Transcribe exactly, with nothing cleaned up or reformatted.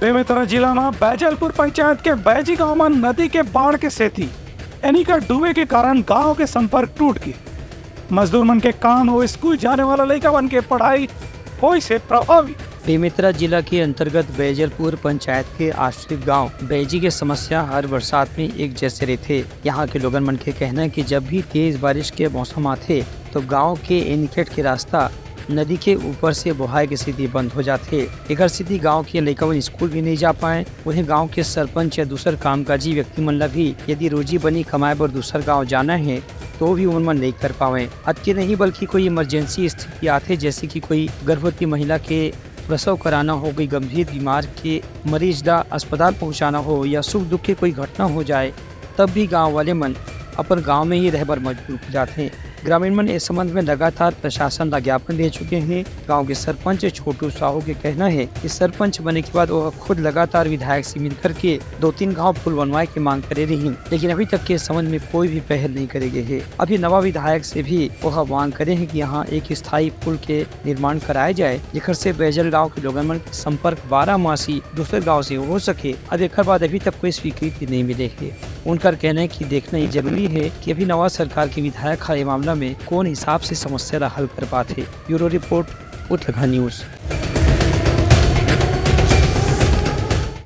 बेमेतरा जिला म बैजलपुर पंचायत के बैजी गांव म नदी के बाढ़ के सेती एनीकट डूबे के कारण गांव के संपर्क टूट गे। मजदूर मन के काम अउ स्कूल जाने वाला लइका मन के पढ़ाई होइस हे प्रभावित। बेमेतरा जिला के अंतर्गत बैजलपुर पंचायत के आश्रित गांव बैजी के समस्या हर बरसात में एक जैसे रहिथे। यहाँ के लोगन मन के कहना हे कि जब भी तेज बारिश के मौसम आथे, तो गांव के एनीकट के रास्ता नदी के ऊपर से बोहाय के सेती बंद हो जाथे। एकर सेती गांव के लइका मन स्कूल भी नहीं जा पाए। वहीं गांव के सरपंच या दूसर कामकाजी व्यक्ति मन ला भी यदि रोजी बनी कमाए बर दूसर गांव जाना हे, तो भी उमन मन नहीं कर पावे। अतके नहीं, बल्कि कोई इमरजेंसी स्थिति आथे, जैसे कि कोई गर्भवती महिला के प्रसव कराना हो, कोई गंभीर बीमार के मरीज ला अस्पताल पहुंचाना हो या सुख दुख के कोई घटना हो जाए, तब भी गांव वाले मन अपन गांव में ही रहे बर मजबूर हो जाथे। ग्रामीण मन इस संबंध में लगातार प्रशासन ला ज्ञापन दे चुके हैं। गांव के सरपंच छोटू साहू के कहना है कि सरपंच बने के बाद वह खुद लगातार विधायक से मिलकर के दो तीन गांव पुल बनवाए के मांग करे रही, लेकिन अभी तक के संबंध में कोई भी पहल नहीं करे गए है। अभी नवा विधायक से भी वह मांग करे हैं कि यहाँ एक स्थायी पुल के निर्माण कराया जाए, जेकर से बैजल गांव के लोगन मन के संपर्क बारह मासी दूसरे गांव से हो सके। अब एकर बाद अभी तक कोई स्वीकृति नहीं मिले है। उनकर कहना है कि देखना ये जरूरी है कि अभी नवा सरकार के विधायक ह ए मामला में कौन हिसाब से समस्या ला हल कर पाथे। Bureau report, Uttarakhand news.